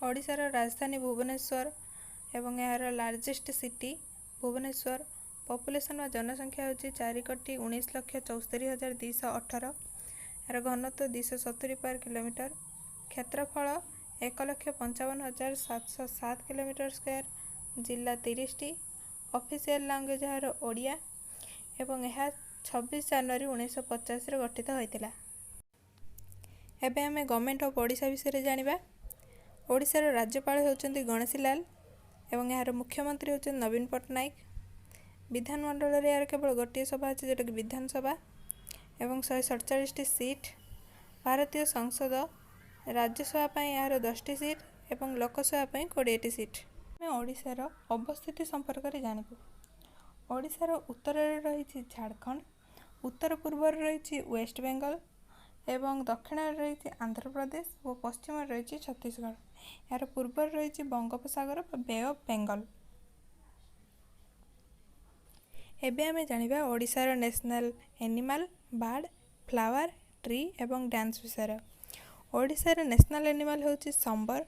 ଓଡ଼ିଶାର ରାଜଧାନୀ ଭୁବନେଶ୍ୱର ଏବଂ ଏହାର ଲାର୍ଜେଷ୍ଟ ସିଟି ଭୁବନେଶ୍ୱର। ପପୁଲେସନ୍ ବା ଜନସଂଖ୍ୟା ହେଉଛି 4,19,74,218। ଏହାର ଘନତ୍ୱ 270 ପର୍ କିଲୋମିଟର। କ୍ଷେତ୍ରଫଳ 1,55,707 kilometre square. ଜିଲ୍ଲା 30ଟି। ଅଫିସିଆଲ ଲାଙ୍ଗୁଏଜ ଏହାର ଓଡ଼ିଆ ଏବଂ ଏହା 26 ଜାନୁଆରୀ 1950ରେ ଗଠିତ ହୋଇଥିଲା। ଏବେ ଆମେ ଗଭର୍ଣ୍ଣମେଣ୍ଟ ଅଫ୍ ଓଡ଼ିଶା ବିଷୟରେ ଜାଣିବା। ଓଡ଼ିଶାର ରାଜ୍ୟପାଳ ହେଉଛନ୍ତି ଗଣେଶୀ ଲାଲ ଏବଂ ଏହାର ମୁଖ୍ୟମନ୍ତ୍ରୀ ହେଉଛନ୍ତି ନବୀନ ପଟ୍ଟନାୟକ। ବିଧାନମଣ୍ଡଳରେ ଏହାର କେବଳ ଗୋଟିଏ ସଭା ଅଛି, ଯେଉଁଟାକି ବିଧାନସଭା, ଏବଂ 147ଟି ସିଟ୍। ଭାରତୀୟ ସଂସଦ ରାଜ୍ୟସଭା ପାଇଁ ଏହାର 10ଟି ସିଟ୍ ଏବଂ ଲୋକସଭା ପାଇଁ 20ଟି ସିଟ୍। ଆମେ ଓଡ଼ିଶାର ଅବସ୍ଥିତି ସମ୍ପର୍କରେ ଜାଣିବୁ। ଓଡ଼ିଶାର ଉତ୍ତରରେ ରହିଛି ଝାଡ଼ଖଣ୍ଡ, ଉତ୍ତର ପୂର୍ବରେ ରହିଛି ୱେଷ୍ଟ ବେଙ୍ଗଲ ଏବଂ ଦକ୍ଷିଣରେ ରହିଛି ଆନ୍ଧ୍ରପ୍ରଦେଶ ଓ ପଶ୍ଚିମରେ ରହିଛି ଛତିଶଗଡ଼। ଏହାର ପୂର୍ବରେ ରହିଛି ବଙ୍ଗୋପସାଗର ବା ବେ ଅଫ୍ ବେଙ୍ଗଲ। ଏବେ ଆମେ ଜାଣିବା ଓଡ଼ିଶାର national animal, bird, flower, tree ଏବଂ ଡ୍ୟାନ୍ସ ବିଷୟରେ। ଓଡ଼ିଶାର ନ୍ୟାସନାଲ୍ ଆନିମାଲ୍ ହେଉଛି ସମ୍ବର।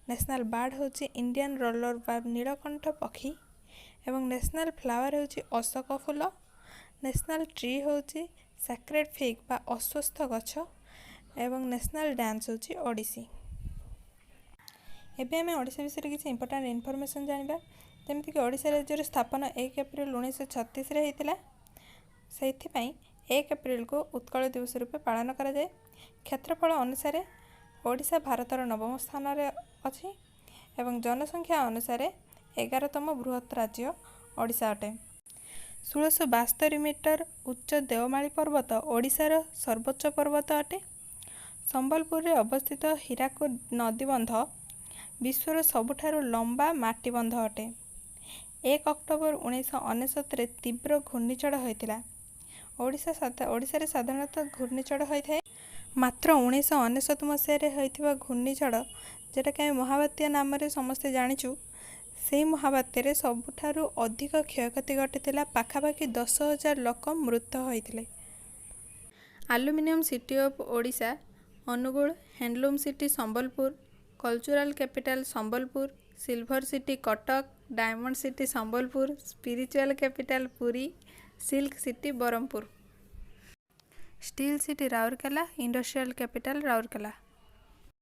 ନ୍ୟାସନାଲ୍ ବାର୍ଡ଼ ହେଉଛି ଇଣ୍ଡିଆନ୍ ରୋଲର ବା ନୀଳକଣ୍ଠ ପକ୍ଷୀ ଏବଂ ନ୍ୟାସନାଲ୍ ଫ୍ଲାୱାର ହେଉଛି ଅଶୋକ ଫୁଲ। ନ୍ୟାସନାଲ୍ ଟ୍ରି ହେଉଛି ସାକ୍ରେଡ୍ ଫିଗ୍ ବା ଅଶ୍ୱତ୍ଥ ଗଛ ଏବଂ ନ୍ୟାସନାଲ୍ ଡ୍ୟାନ୍ସ ହେଉଛି ଓଡ଼ିଶୀ। ଏବେ ଆମେ ଓଡ଼ିଶା ବିଷୟରେ କିଛି ଇମ୍ପୋର୍ଟାଣ୍ଟ ଇନଫର୍ମେସନ୍ ଜାଣିବା, ଯେମିତିକି ଓଡ଼ିଶା ରାଜ୍ୟର ସ୍ଥାପନା 1 ଏପ୍ରିଲ 1936ରେ ହେଇଥିଲା। ସେଇଥିପାଇଁ 1 ଏପ୍ରିଲକୁ ଉତ୍କଳ ଦିବସ ରୂପେ ପାଳନ କରାଯାଏ। କ୍ଷେତ୍ରଫଳ ଅନୁସାରେ ଓଡ଼ିଶା ଭାରତର ନବମ ସ୍ଥାନରେ ଅଛି ଏବଂ ଜନସଂଖ୍ୟା ଅନୁସାରେ 11ତମ ବୃହତ୍ ରାଜ୍ୟ ଓଡ଼ିଶା ଅଟେ। 1672 ମିଟର ଉଚ୍ଚ ଦେଓମାଳି ପର୍ବତ ଓଡ଼ିଶାର ସର୍ବୋଚ୍ଚ ପର୍ବତ ଅଟେ। ସମ୍ବଲପୁରରେ ଅବସ୍ଥିତ ହୀରାକୁଦ ନଦୀବନ୍ଧ ବିଶ୍ୱର ସବୁଠାରୁ ଲମ୍ବା ମାଟିବନ୍ଧ ଅଟେ। 1 ଅକ୍ଟୋବର 1999ରେ ତୀବ୍ର ଘୂର୍ଣ୍ଣିଝଡ଼ ହୋଇଥିଲା। ଓଡ଼ିଶାରେ ସାଧାରଣତଃ ଘୂର୍ଣ୍ଣିଝଡ଼ ହୋଇଥାଏ। ମାତ୍ର 1999 ମସିହାରେ ହୋଇଥିବା ଘୂର୍ଣ୍ଣିଝଡ଼, ଯେଉଁଟାକି ଆମେ ମହାବାତ୍ୟା ନାମରେ ସମସ୍ତେ ଜାଣିଛୁ, ସେଇ ମହାବାତ୍ୟାରେ ସବୁଠାରୁ ଅଧିକ କ୍ଷୟକ୍ଷତି ଘଟିଥିଲା। ପାଖାପାଖି 10,000 ଲୋକ ମୃତ ହୋଇଥିଲେ। Aluminium city of Odisha Angul, handloom city Sambalpur, cultural capital Sambalpur, silver city Cuttack, diamond city Sambalpur, spiritual capital Puri, silk city Berhampur, steel city Rourkela, industrial capital Rourkela.